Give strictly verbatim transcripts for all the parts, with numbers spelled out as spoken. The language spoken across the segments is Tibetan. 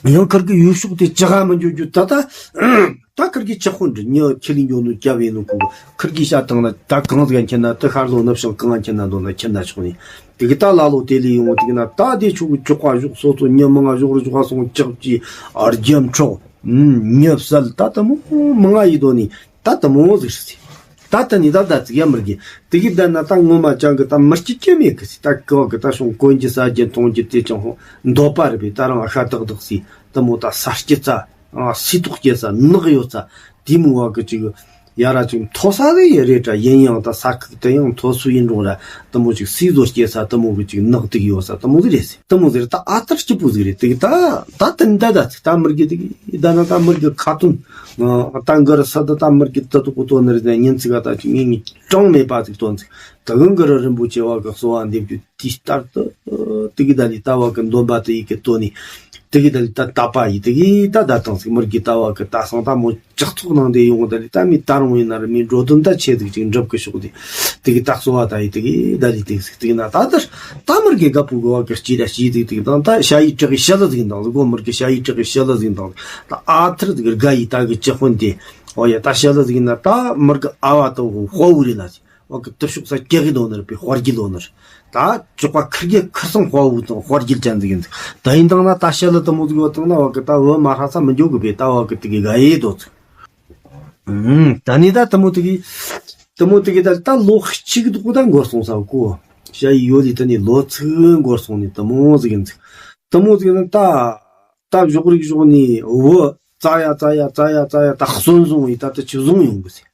ཡང་ཁིར་གི་ཡུལ་ཕྱོགས་དེ་ཅི་ག་མི་འགྱོ་རྒྱུ་ད་ད། ད་ཁིར་གི་ཅི་དཔོན་འདྲི་མྱི་ཁྱི་ལི་འགྱོ་ནོ་རྒྱབ་ཡིན་ནོ་ཁོ་ཁིར་གི་བྱ་བཏང་ན་ད་གང་ཟིག་ཁྱེར་ན་དུ་ཤར་ལྷོ་ནུབ་བྱང་གང་ཁྱེར་ན་འདོད་ན་ཁྱེར་ན་ཆོག་ནི། དེ་གི་ད་ལ་ལོ་དེ་ལས་ཡོང་དེ་གི་ན་ད་དེ་ཆོག་གི་ཅོག་པ་ཞོག་སོ་སོ་མྱི་མང་ང་ཞོག་རུ་ཞོག་སོང་ཅག་ཅི་རྒྱ་འཕྲོག་མྱི་བསད་ད་དུ་མོ་མང་ང་ཡི་དོ་ནི་ད་དུ་མོ་ཟིག་སི། ད་ལྟ་ནི་ད་ད་ཙིག་ཡ་མི་རྒྱུ། དེ་གི་ད་ན་ད་ངོ་མ་ཅང་གི་ད་མི་སྐྱིད་ཀྱི་མེད་གི་སི། ད་ཀི་བ་གི་ད་ཤོང་གོན་གྱི་ཟ་རྒྱུ་འཐུང་རྒྱུ་དེ་ཅང་ཧོ་འདོད་པ་རེད་པས། ད་རང་ཨ་ཤ་ཏག་ཏག་སི་དུ་མོ་ད་ས་སྐྱི་ཙ་ཨ་སི་ཏོག་སྐྱེ་ས་ནག་ཡོད་ཙ་དེ་མོ་བ་གི་ཅིག་ཡ་ར་ཅིག་མཐོ་ས་རེ་ཡི་རེད་དྲ། ཡིན་ཡང་ད་ས་ཁུག་དེ་ཡང་མཐོ་སུ་ཡིན་རུང་ར་དུ་མོ་ཅིག་སི་བཟོ་སྐྱེ་ས་དུ་མོ་གི་ཅིག་ནག་དེ་གི་ཡོད་ས་དུ་མོ་ཟིག་རེད་སི། དུ་མོ་ཟིག་རེད། ད་ཨ་ཐར་སྐྱིད་པོ་ཟིག་རེད། དེ་གི་ད་ད་དུ་ནི་ད་ད་ཙིག་ད་མི་རྒྱུ་དེ་གི་ད་ན་ད་མི་རྒྱུ་ཁ་ཏོན། ད་འགར་ས་ད་ད་མི་རྒྱུ་ད་དུ་གོ་ཏོ་ནི་རེད། ཉིན་ཙིག་ག་ད་ཅིག་ངེད་གཉིས་གྲངས་མེད་པ་ཙིག་ཏོན་ཙིག་ད་གང་གི་ར་རིན་པོ་ཆེ་བ་གི་གསོལ་བ་འདེབས་རྒྱུ་དེ་ལྟར་དུ་དེ་གི་ད་ལི་ད་བ་གི་འདོན་པ་དེ་ཡི་གི་ཏོ་ནི་དེ་གི་ད་ལི་ད་ད་པ་ཡི་དེ་གི་ད་ད་དང་ཙིག་མི་རྒྱུ་ད་བ་གི་ད་སང་ད་མོ་ཅག་ཚོགས་ནང་དེ་ཡོང་ད་ལི་ད་མི་ད་རུང་ཡིན་ན་ར་མི་འགྲོ་དོན་ད་ཆེ་ཙིག་ཅིག་འགྲུབ་གི་ཤོག་དེ་དེ་གི་ད་གསོལ་བ་ད་ཡི་དེ་གི་ད་ལི་དེ་ཟིག་དེ་གི་ན་ད་ད་ད་མི་རྒྱུ་ག་པུ་གི་བ་གི་སྐྱིད་ར་སྐྱིད་དེ་གི་དང་ད་ཤ་ཡི་དྲག་གི་ཤ་ལ་ཟིག་དང་ལ་གོ་མི་རྒྱུ་ཤ་ཡི་དྲག་གི་ཤ་ལ་ཟིག་དང་ད་ཨ་ཐར་དེ་གི་དགའ་ཡི་ད་གི་ཅི་ཧོན་དེ། ཨོ་ཡ་ད་ཤ་ལ་ཟིག་ཡིན་ན་ད་མི་རྒྱུ་ཨ་བ་དང་དཔའ་བོ་རེད་ལ་ཟིག་བ་གི་དུ་ཤུགས་ས་སྐྱེ་གི་དོ་ནར་པའི་དཔའ་རྒྱུད་དོ་ནར། ད་ཅོག་པ་ཁིར་གི་ཁིར་སང་དཔའ་བོ་དང་དཔའ་རྒྱུད་ཅན་ཟིག་ཡིན་ཟིག་ད་ཡིན་དང་ན་ད་ཤ་ལ་དུ་མོ་ཟིག་ཡོད་དང་ན་བ་གི་ད་བུ་མ་ཧྲ་ས་མི་འཇོག་གི་པའི་ད་བ་གི་དེ་གི་དགའ་ཡི་དོ་ཟིག་ཨུམ། ད་ནི་ད་དུ་མོ་དེ་གི་དུ་མོ་དེ་གི་ད་ད་ལོ་གཅིག་གི་དུ་གོ་ད་འགོར་སོང་ས་གོ། ཤ་ཡི་ཡོད་ལི་ད་ནི་ལོ་ཚིག་འགོར་སོང་ནི་དུ་མོ་ཟིག་ཡིན་ཟིག་དུ་མོ་ཟིག་ཡིན་ན་ད་ད་བཞོག་རིག་བཞོག་ནི་བུ་ཙ་ཡ་ཙ་ཡ་ཙ་ཡ་ཙ་ཡ་ད་གསོན་བཟུང་ཡི་ད་ད་ཅི་བཟུང་ཡོང་གི་ཟིག་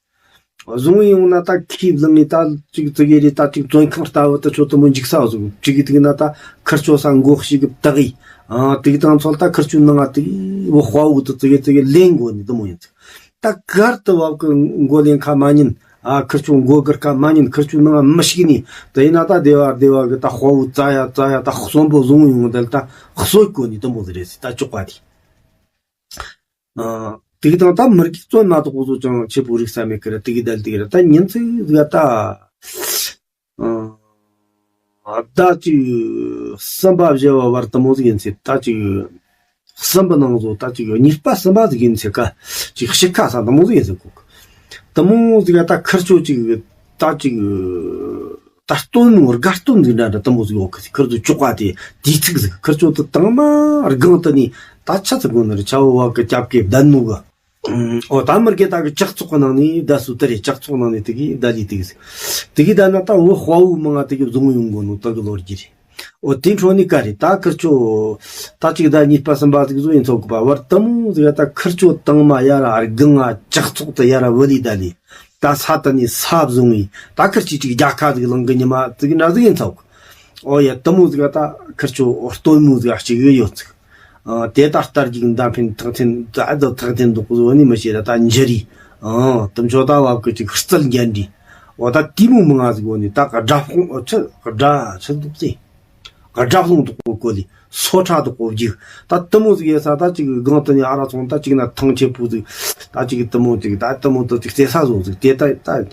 བཟུང་ཡོང་ན་ད་ཁས་བླངས་ངེས་ད་ཅིག་ཙི་གེ་རེ་ད་ཅིག་བཙོན་ཁང་ལྟ་བུ་ད་ཆོ་དུ་མོ་འཇིག་ས་བཟུང་ཅིག་གི་ཐིག་ན་ད་ཁིར་ཆོ་ས་མགོ་ཞིག་གི་བཏགས་ཡི་ཨ་ཏིག་དང་ཚོལ་ད་ཁིར་ཆོ་ནང་ང་ཏིག་བུ་དཔའ་བོ་ད་ཙི་གེ་ཙི་གེ་ལེན་དགོ་ནི་དུ་མོ་ཡིན་ཚིག་ད་གར་དུ་བབ་གི་མགོ་ལེན་ཁ་མ་ཉན་ཨ་ཁིར་ཆོ་མགོ་གར་ཁ་མ་ཉན་ཁིར་ཆོ་ནང་ང་མི་ཞིག་ནི་ད་ཡིན་ན་ད་སྡེ་བ་སྡེ་བ་གི་ད་དཔའ་བོ་ཙ་ཡ་ཙ་ཡ་ད་གསོན་པོ་བཟུང་ཡོང་ད་ལ་ད་གསོད་དགོ་ནི་དུ་མོ་ཟིག་རེད་ཟིག་ད་ཅོག་པ་དེ། ཨ། དེ་གི་དང་ད་མི་རྒྱུ་བཙོན་མ་དོག་པོ་ཚོ་ཅང་ཆེ་པོ་རིག་ས་མེད་ཀི་ར་དེ་གི་དལ་དེ་གི་ར་ད་ཉིན་ཚིག་ཟིག་ད། ཨ། ཟླ་གཅིག་གསུམ་པ་བཞི་བ་བར་དུ་མོ་ཟིག་ཡིན་ཚེ་ད་ཅིག་གསུམ་པ་ནང་བཟོ་ད་ཅིག་གཉིས་པ་གསུམ་པ་ཟིག་ཡིན་ཚེ་ཀ་ཅིག་ཤི་ཁ་ས་དུ་མོ་ཟིག་ཡིན་ཚེ་གོ། དུ་མོ་ཟིག་ད་ཁིར་ཆོ་ཅིག་ད་ཅིག་ད་སྟོན་མོ་དགའ་སྟོན་ཟིག་འདྲ་འདྲ་དུ་མོ་ཟིག་ཡོད་གི་ཁིར་ཚོ་ཅོག་པ་དེ་དུས་ཚིགས་ཟིག་ཁིར་ཆོ་དུ་དང་མ་སྒང་དུ་ནི་ད་ཆ་ཚིག་གོ་ནི་རེད་ཆ་བོ་བ་གི་རྒྱབ་ཀེ་བདན་ནོ་གི་ཨོ་ད་མི་རྒྱུ་ད་གི་ལྕགས་ཚོགས་གི་ནང་ནས་ད་སུ་དེ་རེད་ལྕགས་ཚོགས་ནང་ནས་དེ་གི་ད་ལི་དེ་གི་དེ་གི་ད་ན་ད་བུ་དཔའ་བོ་མང་ང་དེ་གི་བཟུང་ཡོང་གོ་ནོ་ད་གི་ལོ་རྒྱུས་རེད། ཨོ་དེ་འཕྲོ་ནི་ག་རེད་ད་ཁིར་ཆོ་ད་ཅིག་ད་གཉིས་པ་གསུམ་པ་ཟིག་བཟོ་ཡིན་ཚོགས་གི་པ་བར་དུ་མོ་ཟིག་ད་ཁིར་ཆོ་དང་མ་ཡ་ར་སྒང་ང་ལྕགས་ཚོགས་དུ་ཡ་ར་བུ་ལི་ད་ལི། ད་ས་ད་ནི་ས་བཟུང་བས་ད་ཁིར་ཆོས་ཅིག་རྒྱལ་ཁ་ཟིག་ལང་གི་ཉི་མ་ཟིག་འདྲ་ཟིག་ཡིན་ཚོག་ཨོ་ཡ་དུ་མོ་ཟིག་ད་ཁིར་ཆོ་སྟོན་མོ་ཟིག་གཅིག་ཡོད་ཚིག་ཨ་དེ་ད་སྟར་གྱི་མདའ་འཕེན་ཐག་འཐེན་ད་ཨ་ད་ཐག་འཐེན་འདུག་གོ་ནི་མི་ཤེས་ར་ད་འཇི་རི་ཨ་དུ་མཆོ་ད་བབ་གི་ཅིག་རྩལ་འགན་འདི་ཨོ་ད་དེ་མོ་མི་ང་ཟིག་གོ་ནི་ད་དགྲ་ཕོང་ཨོ་ཆི་དགྲ་ཆི་འདུག་ཟེ། དགྲ་ལྷུང་དུ་གོ་གོ་ལི། སོ་ཁྲ་དུ་གོ་རྒྱུག་ད་དུ་མོ་ཟིག་ཡེ་ས་ད་ཅིག་སྒང་དུ་ནི་ཨ་ར་ཚོང་ད་ཅིག་ན་ཐང་ཆེ་པོ་ཟིག་ད་ཅིག་དུ་མོ་ཅིག་ད་དུ་མོ་དུ་ཅིག་རྩེ་ས་བཟོ་ཟིག་དེ་ད་ད་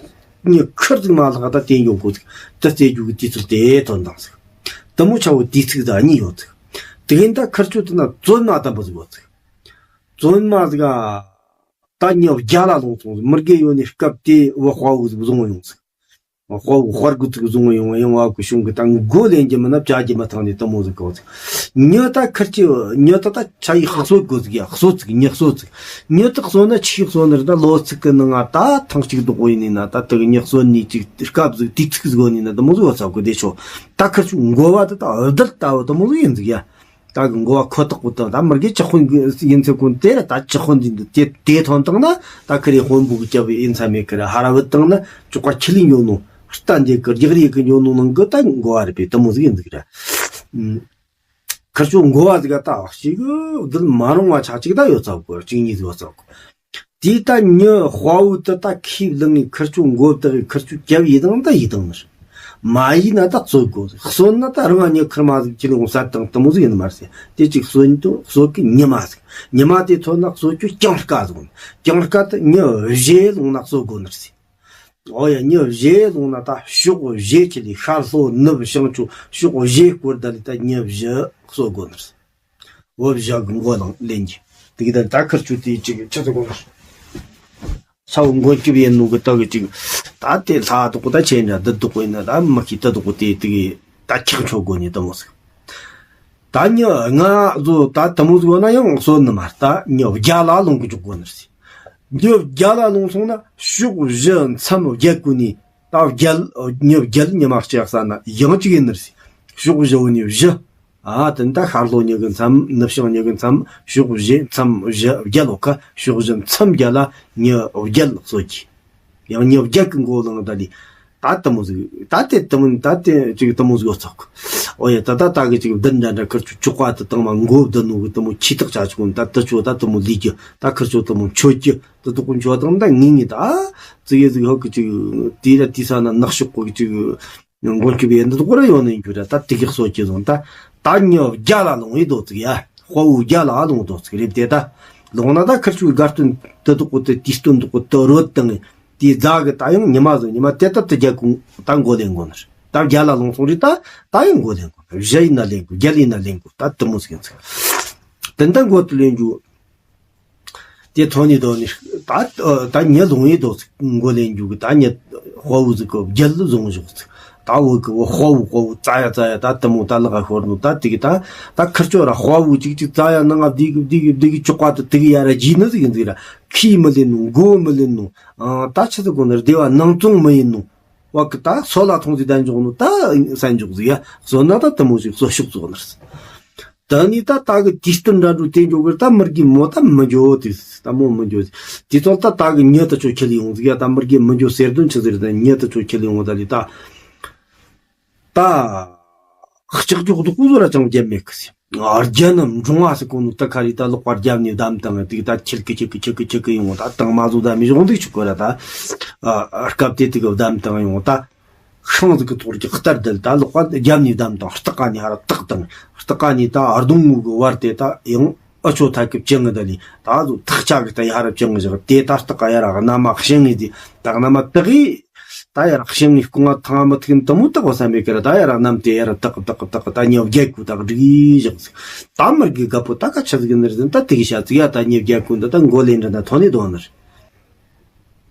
ཉི་ཁུར་ཟིག་མ་ལྷག་ད་དེ་ཡོང་གོ་ཟིག་དུ་རྩེ་རྒྱུག་གི་དུས་ཚོད་དེ་ཐོན་དང་ཟིག་དུ་མོ་ཆ་བོ་དུས་ཚིགས་ད་གཉིས་ཡོད་ཟིག་དེ་ཡིན་ད་ཁུར་ཆོ་དུ་ན་བཙོན་མ་དམ་པོ་ཟིག་ཡོད་ཟིག་བཙོན་མ་ཟིག་ཨ་ད་ཉི་བརྒྱ་ལ་ལོངས་སོང་ཟིག་མི་རྒྱུ་ཡོད་ནི་སྐབས་དེ་བུ་དཔའ་བོ་ཟིག་བཟུང་ཡོང་ཟིག་དཔའ་བོ་དཔའ་རྒོད་ཅིག་བཟུང་ཡོང་ཡང་བ་གི་གཞུང་གི་ད་མགོ་ལེན་རྒྱུ་མིན་ན་བྱ་རྒྱུ་མི་ཐང་ནས་དུ་མོ་ཟིག་གོ་ཟིག་ཉི་ད་ཁིར་གྱི་ཉི་ད་ད་ཆ་ཡི་གསོད་དགོ་ཟིག་ཡ་གསོད་ཟིག་ཉི་གསོད་ཟིག་ཉི་ད་གསོད་ན་ཆི་གསོད་ནི་རེད་ད་ལོ་ཚིགས་གི་ནང་ང་ད་ཐང་གཅིག་རྡོག་པོ་ཡིན་ནི་ན་ད་དུ་ཉི་གསོད་ནི་ཅིག་སྐབས་ཟིག་དུས་ཚིགས་ཟིག་ནི་ན་དུ་མོ་ཟིག་བ་ཚ་གོ་དེ་ཆོ་ད་ཁིར་ཆུ་མགོ་བ་ད་ད་འུ་དལ་ལྟ་བུ་དུ་མོ་ཟིག་ཡིན་ཟིག་ཡ། ད་གི་མགོ་བ་ཁོ་ཐག་པོ་དང་ད་མི་རྒྱུ་ཅི་དཔོན་གི་ཡིན་ཚེ་ཀུན་དེ་ར་ད་ཅི་དཔོན་འཛིན་འདུག་དེ་དེ་ཐོན་དང་ན་ད་ཁི་རེ་དཔོན་པོ་གི་སྐྱབས་ཡིན་ཚ་མེད་ཁི་ར་ཧ་ར་བུད་དང་ན་ཅོག་པ་ཁི་ལི་ཉོ་ནོ་རྟ་འདེད་གི་རྒྱག་རེས་གི་ཉོ་ནོ་ནང་གི་ད་མགོ་བ་རེད་པས་དུ་མོ་ཟིག་ཡིན་ཟིག་ར། ཁིར་ཆོ་མགོ་བ་ཟིག་ད་ཞིག་བདུད་མ་རུང་བ་ཆ་གཅིག་ད་ཡོད་ཚ་གོ་གཅིག་གཉིས་ཟིག་ཡོད་ཚ་གོ་དེ་ལྟ་ཉི་དཔའ་བོ་དེ་ལྟ་ཁས་བླངས་ངས་ཁིར་ཆོ་མགོ་བཏགས་ཁིར་ཆོ་རྒྱབ་ཡི་དང་ད་ཡི་དང་ནི་མ་ཡིན་ན་ད་གསོད་དགོ་གསོད་ན་ད་རང་ཉི་ཁིར་མ་ཟིག་ཁྱི་ལོང་ཟ་དང་དུ་མོ་ཟིག་ཡིན་མ་ཟེར་དེ་ཅིག་གསོད་དོ་གསོད་ཀི་ཉི་མ་ཟིག་ཉི་མ་དེ་ཐོན་ན་གསོད་ཁྱོ་རྐྱང་དཀའ་ཟིག་རྐྱང་དཀའ་དེ་ཉི་བཞེས་ལོང་ན་གསོད་དགོ་ནི་ཟེར། ཨོ་ཡ་ཉི་བཞེས་ལོང་ན་ད་ཕྱོགས་བཞེས་ཁྱི་ལི་ཤར་ལྷོ་ནུབ་བྱང་ཆུ་ཕྱོགས་བཞེས་སྐོར་ད་ལི་ད་ཉི་བཞི་གསོད་དགོ་ནི་ཟེར། བུ་བཞི་གི་མགོ་ལང་ལེན་གྱི། དེ་གི་ད་ད་ཁིར་ཆོ་དེ་ཅིག་ཆི་ཟེར་གོ། ས་བོ་མགོན་སྐྱབས་ཡིན་ནོ་གི་ད་གི་ཅིག་ད་དེ་ལྷ་དུ་གོ་ད་ཆེ་འདྲ་འདི་དུ་གོ་ཡིན་ན་ད་མི་ཤི་ད་དུ་གོ་དེ་དེ་གི་ད་ཁྱག་ཆོ་གོ་ནི་ད་མོ་ཟིག་ད་ཉི་ང་ཚོ་ད་དུ་མོ་ཟིག་ན་ཡང་སོ་ནི་མ་ད་ཉི་བརྒྱ་ལ་ལོང་གི་འཇུག་གོ་ནི་རེད། ཉི་བརྒྱ་ལ་ལོང་སོང་ན་ཕྱོགས་བཞི་མཚམས་བརྒྱད་གོ་ནི་ད་བརྒྱད་ཉི་བརྒྱད་ཉི་མ་གཅིག་ས་ན་ཡང་གཅིག་ཡིན་ནི་རེད། ཕྱོགས་བཞི་བོ་ནི་བཞི། ཨ་དེ་ད་ཤར་ལྷོ་ཉི་གི་མཚམས། ནུབ་བྱང་ཉི་གི་མཚམས། ཕྱོགས་བཞི་མཚམས་བཞི་བརྒྱད་ལོ་ཁ། ཕྱོགས་བཞི་མཚམས་བརྒྱད་ལ་ཉི་བརྒྱད་ལོ་སོ་གི། ཡང་ཉི་བརྒྱད་གི་མགོ་ལང་ད་ལི། ད་དུ་མོ་ཟིག་ད་དེ་དུ་མོ་ད་དེ་ཅིག་དུ་མོ་ཟིག་ཡོད་ཚོག་ཨོ་ཡ་ད་ད་ད་གི་ཅིག་བདུན་འདྲ་འདྲ་ཁིར་ཆོ་ཆོག་པ་དུ་དང་མ་མགོ་བདུན་ནོ་གི་དུ་མོ་ཆི་ཐག་ཆ་ཆུ་གོ་ད་དུ་ཆོ་ད་དུ་མོ་ལི་གི་ད་ཁིར་ཆོ་དུ་མོ་ཆོ་གི་དུ་དུ་གོ་ཆོ་དང་ད་ངི་ངི་ད་ཙི་གེ་ཟིག་ཧོ་གི་ཅིག་དེ་ར་དེ་ས་ན་ནག་ཤོག་གོ་གི་ཅིག་མགོན་སྐྱབས་ཡིན་འདི་དགོ་ར་ཡོང་ནས་འགྱུར་ར་ད་དེ་གི་སོ་ཅི་བཟུང་ད་ད་ཉི་བརྒྱ་ལ་ལོང་ཡི་དོ་ཙིག་ཡ་དཔའ་བོ་བརྒྱ་ལ་ལོང་དོ་ཙིག་རེད་དེ་ད་ལོང་ན་ད་ཁིར་ཆུ་དགའ་སྟོན་དུ་དུ་གོ་དུ་དུས་སྟོན་དུ་གོ་དུ་རོད་དང་དེ་རྫ་གི་ད་ཡང་ཉི་མ་བཟོ་ཉི་མ་དེ་ད་དུ་རྒྱ་གུང་ད་མགོ་ལེན་དགོ་ནར་ད་བརྒྱ་ལ་ལོང་སོང་རེད་ད་ད་ཡང་མགོ་ལེན་དགོ་བཞི་ཡིན་ན་ལེན་དགོ་བརྒྱད་ཡིན་ན་ལེན་དགོ་ད་དུ་མོ་ཟིག་ཡིན་ཙིག་དེ་ད་མགོ་དུ་ལེན་རྒྱུ། དེ་ཐོན་ནི་དོ་ནི་ད་ད་ཉི་ལོང་ཡི་དོ་ཚིག་མགོ་ལེན་རྒྱུ་གི་ད་ཉི་དཔའ་བོ་ཟིག་གི་རྒྱལ་ལ་བཟུང་བཞག་ཚིག་ད་བོད་གི་བོ་དཔའ་བོ་དཔའ་བོ་ཙ་ཡ་ཙ་ཡ་ད་དུ་མོ་ད་ལག་ཤོར་ནོ་ད་དེ་གི་ད་ད་ཁིར་ཆོ་ར་དཔའ་བོ་ཅིག་ཅིག་ཙ་ཡ་ནང་ང་བདེ་གི་བདེ་གི་བདེ་གི་ཅོག་པ་དུ་དེ་གི་ཡ་ར་རྗེས་ནི་ཟིག་ཡིན་ཟིག་ར་ཁས་མི་ལེན་ནོ་མགོ་མི་ལེན་ནོ་ད་ཆི་ཟིག་གོ་ནི་ར་སྡེ་བ་ནང་བཙོང་མི་ཡིན་ནོ་བ་གི་ད་སོ་ལ་ཐོང་ཟིག་ད་འཇོག་ནོ་ད་ས་འཇོག་ཟིག་ཡ་སོ་ན་ད་དུ་མོ་ཞིག་སོ་ཤུགས་ཙོག་ནི་ར། ད་ནི་ད་ད་གི་དུས་སྟོན་འདྲ་འགྲོ་དེ་འཇོག་གི་ད་མི་རྒྱུ་མོ་ད་མི་འཇོ་དེ་ད་མོ་མི་འཇོ་དེ་ཚོ་ད་ད་གི་ཉེ་དུ་ཆོ་ཁྱེར་ཡོང་ཟིག་ཡ་ད་མི་རྒྱུ་མི་འཇོ་ཟེར་དོན་ཆི་ཟེར་ད་ཉེ་དུ་ཆོ་ཁྱེར་ཡོང་ད་ལི་ད་ད་ལྕགས་ཀྱོག་དུ་ཀུ་ཟོ་ར་ཅང་རྒྱབ་མེད་གི་སི་རྒྱ་ནམ་འབྲོང་བ་སི་གོ་ནུ་ད་ཁ་རི་ད་ལོག་པར་རྒྱབ་ནི་བདམ་དང་དེ་གི་ད་ཁྱེར་གི་ཁྱེར་གི་ཁྱེར་གི་ཁྱེར་གི་ཡོང་ད་དང་མ་བཟོ་ད་མི་ཞོག་འདུག་ཆུ་གོ་ར་ད་སྐབས་དེ་དེ་གི་བདམ་དང་ཡོང་ད། ཤིང་ཟིག་གི་ཐོག་གི་ལྟར་དལ་ད་ལོག་པ་རྒྱབ་ནས་བསྡམས་དང་སྟག་ཀ་ནས་ཧ་ར་ཏག་དང་སྟག་ཀ་ནས་ད་ཨར་སྡོང་ངོ་གི་བར་དེ་ད་ཡང་ཨ་ཆོ་ཐ་ཀི་བཅིང་ངི་ད་ལི་ད་ཟོ་ཐག་ཆ་གི་ད་ཡ་ཧ་ར་བཅིང་ངི་བཞག་དེ་ད་སྟག་ཀ་ཡ་ར་གནམ་མ་ཤིང་ངི་དེ་ད་གནམ་མ་ཏག་གི་ད་ཡ་ར་ཤིང་ངི་སྐུ་ང་ཐང་མ་ཐིག་ནི་དུ་མོ་ཏག་བ་ས་མེད་ཀི་ར་ད་ཡ་ར་གནམ་དེ་ཡ་ར་ཏག་ཏག་ཏག་ད་ཉི་བརྒྱད་གུ་ད་སྒྲིག་བཞག་ཟིག་ད་མར་གི་རྒད་པོ་ད་ཀ་ཆ་ཟིག་ནི་རེད་ད་དེ་གི་ཤ་ཚིག་ཡ་ད་ཉི་བརྒྱད་གུ་འདི་ད་མགོ་ལེན་འདྲ་ད་ཐོན་ནི་དོ་ནི་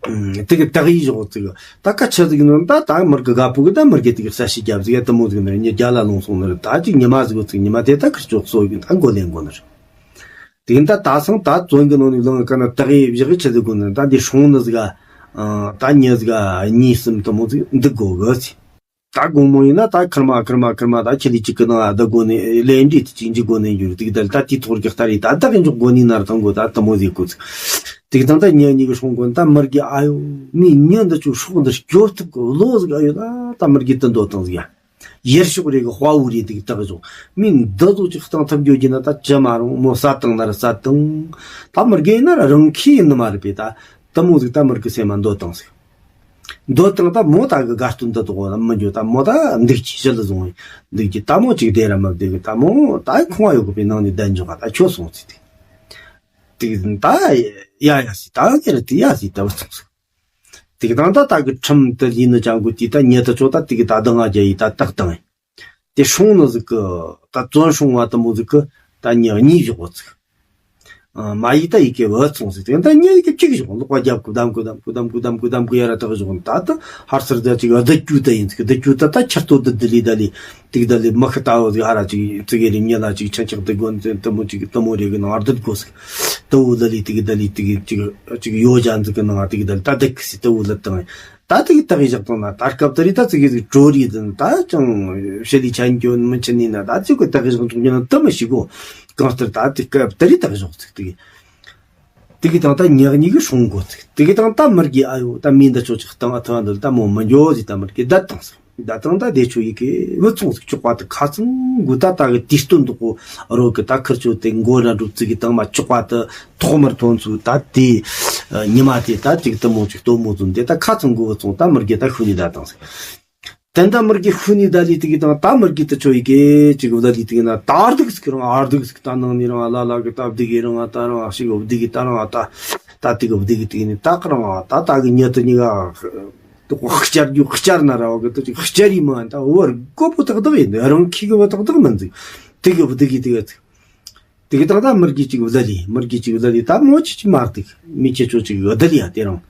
རེད། དེ་གི་དག་ཡིག་བཞག་ཚིག་ད་ཀ་ཆི་ཟིག་ནོ་ད་ད་མར་གི་རྒད་པོ་གི་ད་མར་གི་དེ་གི་ས་ཤི་རྒྱབ་ཟིག་ཡ་དུ་མོ་ཟིག་ནི་ཉི་རྒྱ་ལ་ལོང་སོང་ནི་རེད། ད་ཅིག་ཉི་མ་ཟིག་ཚིག་ཉི་མ་དེ་ད་ཁིར་ཅོག་སོ་གི་ད་མགོ་ལེན་གོ་ནི་རེད། དེ་གི་ད་ད་སང་ད་བཙོན་གི་ནང་ནས་ལོང་གི་ཀ་ན་དག་ཡིག་བཞག་གི་ཆི་ཟིག་གོ་ནི་རེད། ད་འདི་སྲུང་ནི་ཟིག་ཨ་ད་ཉི་ཟིག་ཨ་གཉིས་གསུམ་དུ་མོ་ཟིག་འདི་གོ་གི་ཟིག་ད་དགོང་མོ་ཡིན་ན་ད་ཁིར་མ་ཁིར་མ་ཁིར་མ་ད་ཁྱི་ལི་གཅིག་གི་ནང་ཨ་ད་དགོ་ནས་ལས་འདྲི་དེ་གཅིག་འཇིག་དགོ་ནས་འགྱུར་དུས་ད་ལ་ད་དེ་ཐོག་གི་ལྟ་རེད། ད་ད་གི་འཇོག་དགོ་ནས་ནར་ཐང་གོ་ད་དུ་མོ་ཟིག་གོ་ཚིག་དེ་གི་དང་ད་ཉེ་གཉིས་གི་སྲུང་གོ་ད་མར་གི་ཨ་ཡོ་མི་ཉེ་འདི་ཆུ་སྲོག་འདི་སྐྱོབ་ཐུབ་གི་བློ་ཟིག་ཨ་ཡོ་ད་ད་མར་གི་དུ་འདོད་དང་ཟིག་ཡ་ཡེར་ཤོག་རེ་གི་དཔའ་བོ་རེ་དེ་གི་ད་གི་འཇོག་མི་འདི་ཚོ་ཅིག་གཏང་ཐབས་འགྱོ་གི་ན་ད་ཅི་མ་རུང་མོ་ས་དང་ནར་ས་དང་ད་མར་གི་ཡིན་ན་ར་རང་ཁྱི་ཡིན་ནི་མ་རེད་པས། ད་དུ་མོ་ཟིག་ད་མར་གི་སེམས་མ་འདོད་དང་ཟིག་འདོད་དང་ད་མོ་ད་གི་དགའ་སྟོན་འདི་དག་མི་འགྱོ་ད་མོ་ད་འདུག་ཅི་ཞི་ལ་བཟུང་འདུག་ཅི་ད་མོ་ཅིག་བདེ་ར་མ་བདེ་གི་ད་མོ་ད་ཁོང་བ་ཡོད་གི་པའི་ནང་ནས་བདེ་འཇོག་ག་ད་ཁྱོད་སོང་ཚིག་དེ་དེ་ད་ཡ་ཡ་སི་ད་ངེ་ར་དེ་ཡ་སི་ད་བ་ཚོང་ཟིག་དེ་གི་དང་ད་ད་གི་ཁྲིམས་དུ་ལི་ནི་ཅང་གུ་དེ་ད་ཉེ་ད་ཆོ་ད་དེ་གི་ད་ད་ང་རྒྱ་ཡི་ད་ཏག་དང་། དེ་སྲུང་ནི་ཟིག་གི་ད་བཙོན་སྲུང་བ་དུ་མོ་ཟིག་གི་ད་ཉི་གཉིས་བཞག་གོ་ཚིག་མ་ཡིག་ད་ཡི་གེ་བུ་ཚོང་ཟིག་དེ་ད་ཉི་ཡི་གེ་གཅིག་བཞག་ལོག་པ་རྒྱབ་གུ་དམ་གུ་དམ་གུ་དམ་གུ་དམ་གུ་ཡ་ར་ད་བཞག་ད་ད་ཧར་སར་ད་ཅིག་བདུད་རྒྱུ་ད་ཡིན་ཟིག་བདུད་རྒྱུ་ད་ད་ཁྱར་ཏོ་ད་དི་ལི་ད་ལི་ཏིག་ད་ལི་མ་ཁི་ད་བོ་ཟིག་ཧ་ར་ཅིག་ཙི་གེ་རི་མྱི་ལ་ཅིག་ཆ་ཆག་ད་དགོན་ཚན་དུ་མོ་ཅིག་དུ་མོ་རེ་གི་ནང་ཨར་དུ་གོ་ཟིག་ད་བོ་ལ་ལི་ཏིག་ད་ལི་ཏིག་ཅིག་ཅིག་ཡོ་ཇ་ཟིག་གི་ནང་ཏིག་ད་ལི་ད་དི་ཁི་སི་ད་བོ་ལ་དང་། ད་དེ་གི་ད་གི་བཞག་དང་ན་ད་སྐབས་དེ་རི་ད་ཙི་གི་ཟིག་གྲོ་རི་ཟིན་ད་ཅང་ཤེ་ལི་ཆན་གྱོན་མི་ཆེ་ནི་ན་ད་ཙི་གི་ད་གི་བཞག་འཇུག་ཉན་ད་མི་ཤི་གོ། གང་ལྟར་ད་དེ་སྐབས་དེ་རི་ད་གི་བཞག་ཚིག་དེ་གི་དེ་གི་དང་ད་ཉག་ཉིག་གི་སྲུང་གོ་ཚིག་དེ་གི་དང་ད་མར་གི་ཨ་ཡོ་ད་མི་འདི་ཆོ་ཅིག་བཏང་ཨ་ཐ་འདི་ད་མོ་མི་འགྱོ་ཟིག་ད་མར་གི་ད་བཏང་ཟིག་ད་དང་ད་དེ་ཆོ་ཡི་གེ་བུ་ཚོང་ཟིག་ཆོག་པ་དེ་ཁ་ཚང་གུ་ད་ད་གི་དུས་སྟོན་འདུག་གོ། རོ་གི་ད་ཁིར་ཆོ་དེ་མགོ་ར་འགྲུབ་ཙི་གི་དང་མ་ཆོག་པ་དེ། ཐོག་མར་ཐོན་ཚུལ་ད་དེ། ཉི་མ་དེ་ད་ཅིག་དུ་མོ་ཅིག་སྟོན་མོ་ཚུལ་དེ་ད་ཁ་ཚང་གོ་བུ་ཚོང་ད་མི་རྒྱ་ད་ཤུ་ནི་ད་དང་ཟིག་དེ་ད་མི་རྒྱ་ཤུ་ནི་ད་ལི་དེ་གི་དང་ད་མི་རྒྱ་ད་ཆོ་ཡི་གེ་ཅིག་བུ་ད་ལི་དེ་གི་ན་ད་ཨར་དུག་ཟིག་རང་ཨར་དུག་ཟིག་ད་ནང་ནི་རང་ཨ་ལ་ལ་གི་ད་བདེ་གི་རང་ཨ་ད་རང་ཨ་ཤི་གི་བདེ་གི་ད་རང་ཨ་ད་ད་དེ་གི་བདེ་གི་དེ་གི་ནི་ད་གི་རང་ཨ་ད་ད་གི་ཉེ་དུ་ཉི་ག་དུ་གོ་བསྐྱར་རྒྱུ་བསྐྱར་ན་ར་བ་གི་དུ་ཅིག་བསྐྱར་ཡི་མ་ད་བར་གོ་བུ་ཏག་ཏག་ཡིན་རང་ཁྱི་གི་བུ་ཏག་ཏག་མིན་ཟིག་དེ་གི་བདེ་གི་དེ་གི་ཟིག་དེ་གི་དང་ད་མི་རྒས་ཅིག་བསྡད་ལི། མི་རྒས་ཅིག་བསྡད་ལི། ད་མོ་ཅི་ཅི་མ་རེད། མི་ཁྱེད་ཆོ་ཅིག་བསྡད་ལི་ཡ། དེ་རང་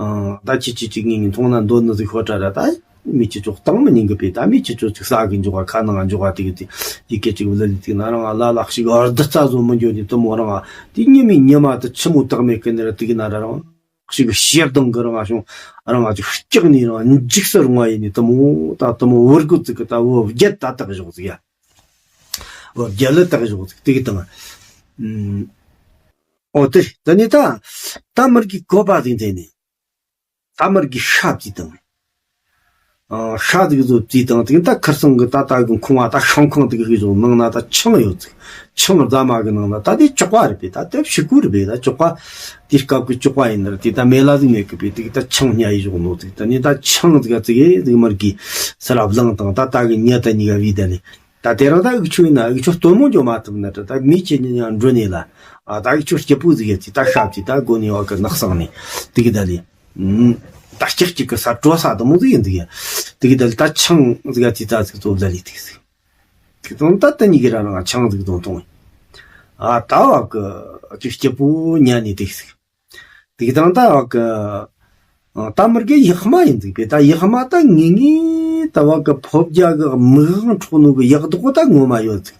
ཨ་ད་ཁྱེད་ཁྱེད་ཅིག་ངེད་ངེད་མཐོང་ན་འདོད་ནི་ཟིག་ཤོད་དྲ་ར། ད་མི་ཁྱེད་ཆོ་གཏང་མི་ཉན་གི་པས། ད་མི་ཁྱེད་ཆོ་ཅིག་ས་གི་འཇོག་ག་ཁ་ནང་འཇོག་ག་དེ་གི་དེ་ཡི་གེ་ཅིག་བསྡད་ལི། དེ་ན་རང་ཨ་ལ་ལག་ཞིག་ཨར་ད་རྩ་བཟོ་མི་འཇོག་ནི་དུ་མོ་རང་ཨ་དེ་ཉི་མི་ཉི་མ་དུ་ཆི་མོ་བཏགས་མེད་གི་ནི་ར། དེ་གི་ན་ར་རང་ཞིག་གི་ཤེར་དང་གི་རང་ཨ་བྱུང་རང་ཨ་ཅིག་སྐྱག་ནི་རང་འཇིགས་སུ་རུང་བ་ཡིན་ནི་དུ་མོ། ད་དུ་མོ་བུར་གུ་ཙིག་གི་ད་བུ་བརྒྱད་ད་བཏགས་བཞག་ཟིག་ཡ། བུ་བརྒྱད་ལ་བཏགས་བཞག་ཟིག་དེ་གི་དང་། ཨོ་དེ་ད་ནི་ད་ད་མི་རྒས་གོ་པ་ཟིག་འཐེན་ནི། ད་མི་རྒས་ཤ་བཙས་དང་། ཨ་ཤ་ཟིག་བཟོ་བཙས་དང་། དེ་ད་ཁར་སང་གི་ད་ད་གི་ཁང་བ་ད་ཤང་ཁང་དེ་གི་བཟོ་ནང་ན་ད་ཆང་ཡོད་ཟིག། ཆང་རྫ་མ་གི་ནང་ན་ད་དེ་ཅོག་པ་རེད་པས། ད་དེ་ཕྱི་གོ་རེད་པས། ད་ཅོག་པ་དེ་སྐབས་གི་ཅོག་པ་ཡིན་ནི་ར། དེ་ད་མེ་ལ་ཟིག་མེད་གི་པས། དེ་གི་ད་ཆང་ཉ་ཡི་བཞག་ནོ་ཟིག། ད་ནི་ད་ཆང་ཟིག་ག་ཙིག་གེ་ཟིག་མི་རྒས་སི་ར་བླངས་དང་། ད་ད་གི་ཉ་ད་གཉིས་ཀ་བི་ད་ལི། ད་དེ་རང་ད་འུ་ཆོ་ཡིན་ན་འུ་ཆོ་སྟོན་མོ་འཇོག་མ་ཐུབ་ན་ད་ད་མི་ཁྱེད་ཉིད་ཡང་འགྲོ་ནས་ལ། ཨ་ད་འུ་ཆོ་སྐྱིད་པོ་ཟིག་ཡ་ཅིག་ད་ཤ་བཙས་ད་སྒོ་ནས་བ་གི་ནག་སང་ནས་དེ་གི་ད་ལི། ད་སྐྱག་སྐྱག་གི་ས་བྲོ་ས་དུ་མོ་ཟིག་ཡིན་ཟིག་ཡ། དེ་གི་ད་ལི་ད་ཆང་ཟིག་ག་ཙི་ཙ་ཟིག་བཙོ་ལ་ལི་དེ་གི་ཟིག། དེ་དང་ད་ད་གཉིས་ཀྱི་ར་རང་ཆང་ཟིག་དང་འཐུང་། ཨ་ད་བ་གི་ཅིག་སྐྱིད་པོ་ཉལ་ནས་དེ་གི་ཟིག། དེ་གི་དང་ད་བ་གི་ཨ་ད་མི་རྒས་ཡག་མ་ཡིན་ཟིག་པས། ད་ཡག་མ་ད་ངེད་ངེད་ད་བ་གི་ཕོ་རྒྱ་གི་མིག་དབང་འཕྲོག་ནོ་གི་ཡག་དོག་པོ་ད་ངོ་མ་ཡོད་ཟིག།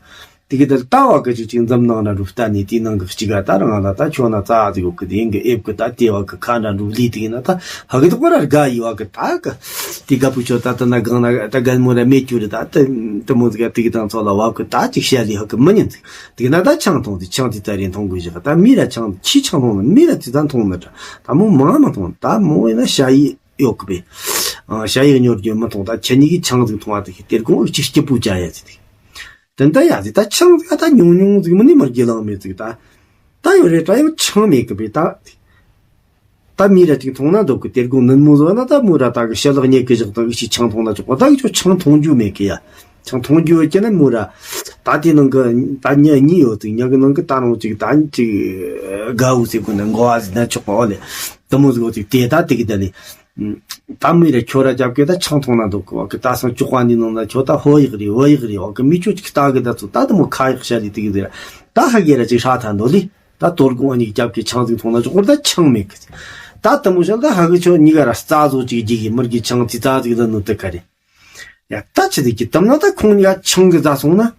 དེ་གི་ད་ལྟ་བ་གི་ཅིག་ཅིག་འཛམ་ནང་ན་འགྲོ་ལྟ་ནས་དེའི་ནང་གི་གཅིག་ག་ད་རང་ལ་ད་ཁྱོད་ན་རྩ་ཟིག་ཡོད་གི། དེ་ཡིན་གི་ཨེབ་གི་ད་དེ་བ་གི་ཁ་འདྲ་འགྲོ་ལི་དེ་ཡིན་ན་ད་ཧ་གི་དོག་པོ་ར་དགའ་ཡི་བ་གི། ད་གི་དེ་ག་བུ་ཆོ་ད་ད་ན་གང་ན་ད་གལ་མོ་ར་མེད་རྒྱུ་རེད། ད་དེ་དེ་མོ་ཟིག་ག་དེ་གི་དང་ཚོ་ལ་བ་གི་ད་ཅིག་བཤད་ལི་ཧ་གི་མི་ཉན་ཟིག། དེ་ན་ད་ཆང་འཐུང་དེ་ཆང་དེ་ད་རེ་འཐུང་དགོས་ཞིག། ད་མི་ར་ཆང་ཁྱི་ཆང་འཐུང་ན་མི་ར་དེ་ད་འཐུང་ན་ད་མོ་མང་མ་འཐུང་། ད་མོ་ཡིན་ན་ཤ་ཡི་ཡོད་གི་པས། ཨ་ཤ་ཡི་ཉོར་རྒྱུ་མི་འཐུང་། ད་ཁྱེད་གཉིས་ཀྱིས་ཆང་ཟིག་འཐུང་བ་དེ་གི་དེར་གོང་ཨུ་ཅིག་སྐྱིད་པོ་བྱ་ཡ་ཟིག་དེ། དེ་ད་ཡ་ཟིག་ད་ཆང་ཟིག་ད་ཉུང་ཉུང་ཟིག་མི་ནི་མི་རྒྱུ་ལང་མེད་ཟིག་ད། ད་ཡོད་རེད་ད་ཡང་ཆང་མེད་གི་པས་ད། ད་མི་ར་ཅིག་འཐུང་ན་འདོད་གི། དེར་གོང་ནུན་མོ་བཟོ་ན་ད་མོ་ར་ད་གི་ཞི་ལག་ཉེ་གི་བཞག་ད་འུ་ཅིག་ཆང་འཐུང་ན་ཆོག་གི། ད་འུ་ཆོ་ཆང་འཐུང་རྒྱུ་མེད་གི་ཡ། ཆང་འཐུང་རྒྱུ་ཡོད་ཀྱི་ན་མོ་ར་ད་དེ་ནང་གི་ད་ཉ་གཉིས་ཡོད་ཟིག། ཉ་གི་ནང་གི་ད་རུང་ཅིག་ད་ཅིག་དགའ་བོ་ཟེར་གོ་ན་མགོ་བ་ཟིག་ན་ཆོག་པ་ཨོ་ལེ། དེ་མོ་ཟིག་འོ་ཅིག་དེ་ད་དེ་གི་ད་ལི། ད་མི་ར་ཁྱོད་ར་རྒྱབ་གི་ད་ཆང་འཐུང་ན་འདོད་གི་བ་གི། ད་སང་ཅོག་པ་འདི་ནང་ན་ཁྱོད་ད་ཧོ་ཡག་རེད་བོ་ཡག་རེད་བ་གི། མི་ཁྱོད་ཅིག་ལྟ་གི་ད་ཚོ་ད་དེ་མོ་ཁ་ཡག་བཤད་ལི་དེ་གི་ཟེར། ད་ཧ་གི་ར་ཅིག་ཧྲ་ཐལ་འདོད་ལི། ད་དོ་དགོང་གཉིས་རྒྱབ་ཀྱི་ཆང་ཟིག་འཐུང་ན་ཅོག་པོ་ད་ཆང་མེད་གི། ད་དེ་མོ་བཤད་ད་ཧ་གི་ཁྱོད་གཉིས་ཀ་ར་རྩ་བཟོ་ཅིག་རྒྱུག་གི། མི་རྒས་ཆང་ཙི་ཙ་ཟིག་ལ་ནུ་དེ་ག་རེད། ཡ་ད་ཆི་ཟིག་གི་དམ་ན་ད་ཁོང་གཉིས་ཀ་ཆང་གི་ཟ་སོང་ན།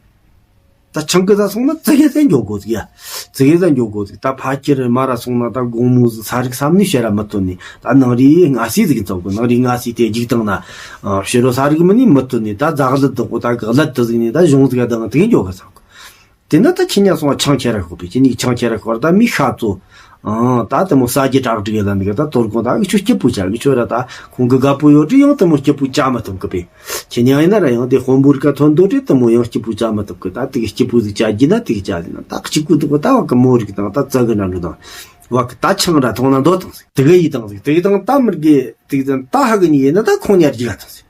ད་ཆང་གི་ཟ་སོང་ན་ཙི་གེ་ཟ་འགྱོ་དགོས་ཟིག་ཡ། ཙི་གེ་ཟ་འགྱོ་དགོས་ཟིག། ད་ཕ་ཁྱེར་མ་ར་སོང་ན་ད་དགོང་མོ་ཟིག་ས་རིག་བསམ་ནི་ཤེས་ར་མི་ཐོན་ནི། ད་ནང་རི་ང་སི་ཟིག་ཚོགས་གི། ནང་རི་ང་སི་དེ་རྒྱུག་བཏང་ན་ཕྱི་རོ་ས་རིག་མི་ནི་མི་ཐོན་ནི། ད་ཛག་ལི་དུ་གོ་ད་གག་ལད་དུ་ཟིག་ནི་ད་གཞུང་ཟིག་ག་དང་དེ་འགྱོ་གི་ཚོགས་གི། དེ་ན་ད་ཁྱི་ཉ་སོང་བ་ཆང་ཁྱེར་ར་ཤོག་པས། ཁྱི་ཉིག་ཆང་ཁྱེར་ར་ཤོག་ད་མི་ཤ་ཚོ། ཨང་ད་དེ་མོ་ས་རྒྱུ་དྲག་དྲི་ཡོད་ལ་འདི་ག་ད་དོ་དགོང་ད་འུ་ཆོ་སྐྱིད་པོ་བྱ། འུ་ཆོ་ར་ད་ཁོང་གི་དགའ་པོ་ཡོད་དྲི་ཡང་དེ་མོ་སྐྱིད་པོ་བྱ་མི་ཐུབ་གི་པས། ཁྱི་ཉ་ཡིན་ན་ར་ཡང་དེ་དཔོན་པོ་རིགས་ཀ་ཐོན་འདོད་དྲི་དེ་མོ་ཡང་སྐྱིད་པོ་བྱ་མི་ཐུབ་གི། ད་དེ་གི་སྐྱིད་པོ་ཟིག་བྱ་རྒྱུ་ན་དེ་གི་བྱ་ཟིག་ན་ད་གཅིག་པུ་འདུག་གི། ད་བ་གི་མོ་རིགས་དང་ད་ཙ་གི་འདྲ་འགྲོ་དང་། བ་གི་ད་ཆང་ར་འཐུང་ན་འདོད་དང་ཟིག། དེ་གི་ཡིད་དང་ཟིག། དེ་གི་དང་ད་མི་རྒས་དེ་གི་དང་ད་ཧ་གི་ཉིག་ཡིན་ན་ད་ཁོང་ཉར་རྒྱུ་ག་དང་ཟིག།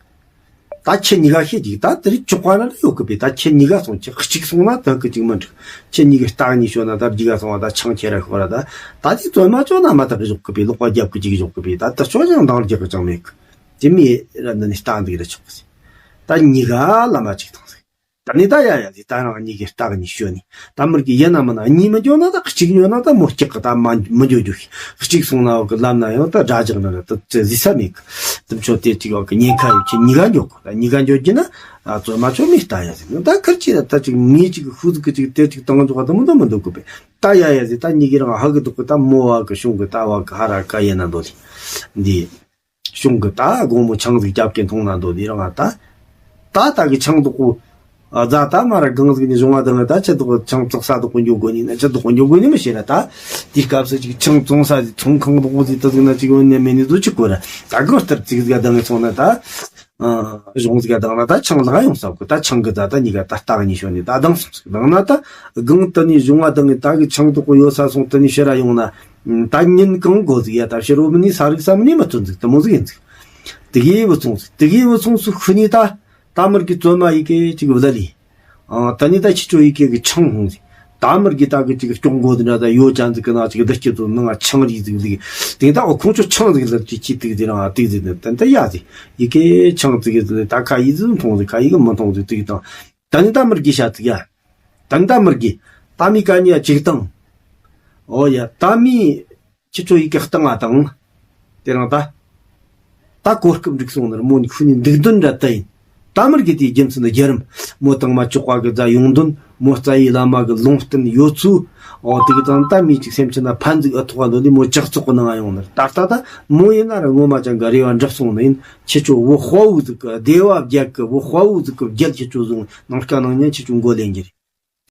ད་ཁྱེད་གཉིས་ཀ་ཤེས་ཀྱི། ད་དེ་རིགས་ཅོག་པ་ན་ཡོད་གི་པས། ད་ཁྱེད་གཉིས་ཀ་སོང་ཁྱེད་གཅིག་སོང་ན་ད་གི་གཅིག་མི་འགྲིག། ཁྱེད་གཉིས་ཀ་རྟག་གཉིས་ཤོད་ན་ད་རྒྱུག་ག་སོང་བ་ད་ཆང་ཁྱེར་ར་ཤོར་ར། ད་ད་དེ་བཙོན་མ་ཅོ་ན་མ་ཐག་གི་ཞོག་གི་པས། ལོག་པ་རྒྱབ་གི་གཅིག་ཞོག་གི་པས། ད་ད་ཅོ་ཅང་འདང་རྒྱག་གི་ཅང་མེད་གི། དེ་མི་ར་འདི་ནི་རྟག་འདུག་ར་ཆོག་གི། ད་གཉིས་ཀ་ལ་མ་གཅིག་དང་ཟིག། ད་ནི་ད་ཡ་ཡ་ཟིག། ད་རང་གཉིས་ཀ་རྟག་གཉིས་ཤོད་ནི། ད་མི་རྒས་ཡིན་ན་མིན་ན་གཉིས་མི་འགྱོ་ན་ད་གཅིག་འགྱོ་ན་ད་མོ་སྐྱག་གི་ད་མ་མི་འགྱོ་རྒྱུ་ཤི། གཅིག་སོང་ན་འོག་གི་ལམ་ན་ཡང་ད་དགྲ་རྒྱག་ན་ར་ད་ཙེ་ཟི་ས་མེད་གི། དུམ་ཆོ་དེ་གཅིག་འོག་གི་ཉེན་ཁ་ཡོད་ཁྱེད་གཉིས་ཀ་འགྱོ་གོ། ད་གཉིས་ཀ་འགྱོ་རྒྱུ་ན་ཨ་ཙོ་མ་ཆོ་མི་ལྟ་ཡ་ཟིག། ད་ཁར་ཅི་ར་ད་ཅིག་མི་གཅིག་ཤུ་ཟིག་གི་ཅིག་དེ་ཅིག་བཏང་འཇོག་ད་མི་འདུག་མི་འདུག་གོ་པས། ད་ཡ་ཡ་ཟིག། ད་གཉིས་ཀ་རང་ཧ་གི་འདུག་གི། ད་མོ་བ་གི་གཞུང་གི་ད་བ་གི་ཧ་ར་ཀ་ཡེ་ན་འདོད་ལི་འདི། གཞུང་གི་ད་དགོང་མོ་ཆང་ཟིག་རྒྱབ་ཀྱི་འཐུང་ན་འདོད་ལི་རང་ཨ་ད། ད་ད་གི་ཆང་དོག་པོ། ཨ་རྫ་ད་མ་ར་གང་ཟིག་ནི་གཞུང་བ་དང་ད་ཆི་དོག་པོ་ཆང་བཙོག་ས་དོག་པོ་འཇོག་དགོས་ནི་ན་ཆི་དོག་པོ་འཇོག་དགོས་ནི་མི་ཤེས་ར་ད། དེའི་སྐབས་སུ་ཅིག་ཆང་བཙོང་ས་ཟིག་ཚོང་ཁང་དོག་པོ་ཟིག་ད་ཟིག་ན་ཅིག་ཡོད་ནི་མེད་ནི་བཟོ་ཅིག་གོ་ར། ད་གང་ལྟར་ཙིག་ཟིག་ག་དང་ངི་སོང་ན་ད། ཨ་གཞུང་ཟིག་ག་དང་ན་ད་ཆང་ལག་ཡོང་ས་གོ། ད་ཆང་གི་རྫ་ད་གཉིས་ཀ་ད་རྟག་གཉིས་ཤོད་ནི་ད་དང་སོང་ཟིག་དང་ན་ད། གང་ད་ནི་གཞུང་བ་དང་ངི་ད་གི་ཆང་དོག་པོ་ཡོད་ས་སོང་ད་ནི་ཕྱིར་ར་ཡོང་ན། ད་ཉིན་གང་དགོས་ཟིག་ཡ། ད་ཕྱི་རོ་མི་ནི་ས་རིག་ས་མི་ནི་མི་ཐོན་ཟིག། དེ་མོ་ཟིག་ཡིན་ཟིག། དེ་གི་བུ་ཚོང་ཟིག། དེ་གི་བུ་ཚོང་སུ་ཤི་ནི་ད། ད་མི་རྒས་བཙོན་མ་ཡི་གེ་ཅིག་བླ་ལི། ཨ་ད་ནི་ད་ཁྱི་ཆོ་ཡི་གེ་གི་ཆང་ཧོང་ཟིག། ད་མི་རྒས་ད་གི་ཅིག་སྐྱོང་དགོས་དེ་འདྲ་ད་ཡོ་ཅན་ཟིག་གི་ན་ཅིག་བདག་སྐྱིད་དུ་ནང་ཆང་རིགས་ཟིག་ལི། དེ་ད་འོ་ཁོང་ཆོ་ཆང་ཟིག་ལ་ཅིག་ཁྱི་ཏིག་ཟིག་རང་ཨ་ཏིག་ཟིག་ནི་ད་ད་ཡ་ཟིག། ཡི་གེ་ཆང་ཟིག་ཟིག་ད་ཁ་ཡི་ཟིག་མཐོང་ཟིག། ཁ་ཡི་གི་མི་མཐོང་ཟིག་ཏིག་དང་། ད་ནི་ད་མི་རྒས་ཤ་ཚིག་ཡ། ད་ནི་ད་མི་རྒས། ད་མི་ཀ་ཉི་ཡ་ཅིག་དང་། ཨོ་ཡ། ད་མི་ཁྱེད་ཚོ་ཡི་གེ་བཏང་ང་དང་། དེ་རིང་ད། ད་གོ་སྐབས་འགྲིག་སོང་ནི་རེད། མོ་ནི་ཁུ་ནི་འདུག་དོན་འདྲ་ད་ཡིན། ད་མར་གི་དེའི་རྒྱུ་མཚན་ནི་རྒྱལ་རམ། མོ་དང་མ་ཅོག་པ་གི་རྫ་ཡོང་དོན། མོ་རྩ་བའི་བླ་མ་གི་ལུང་བསྟན་ཡོད་ཚུལ། ཨོ་དེ་གི་དང་ད་མི་ཅིག་སེམས་ཅན་ན་ཕན་ཟིག་ཨ་ཐོག་ག་འདོད་ལི་མོ་ཇག་ཚོགས་གི་ནང་ང་ཡོང་ནི་རེད། ད་ལྟ་ད་མོ་ཡིན་ན་ར་ངོ་མ་ཅང་གི་རེ་བ་འགྲུབ་སོང་ནི་ཡིན། ཁྱེད་ཚོ་བོད་དཔའ་བོ་ཟིག་གི་བདེ་བ་རྒྱལ་གི། བོད་དཔའ་བོ་ཟིག་གི་རྒྱལ་ཁྱེད་ཚོ་བཟུང་ནང་སྐ་ནང་ཉན་ཁྱེད་ཚོ་མགོ་ལེན་གྱི་རེད།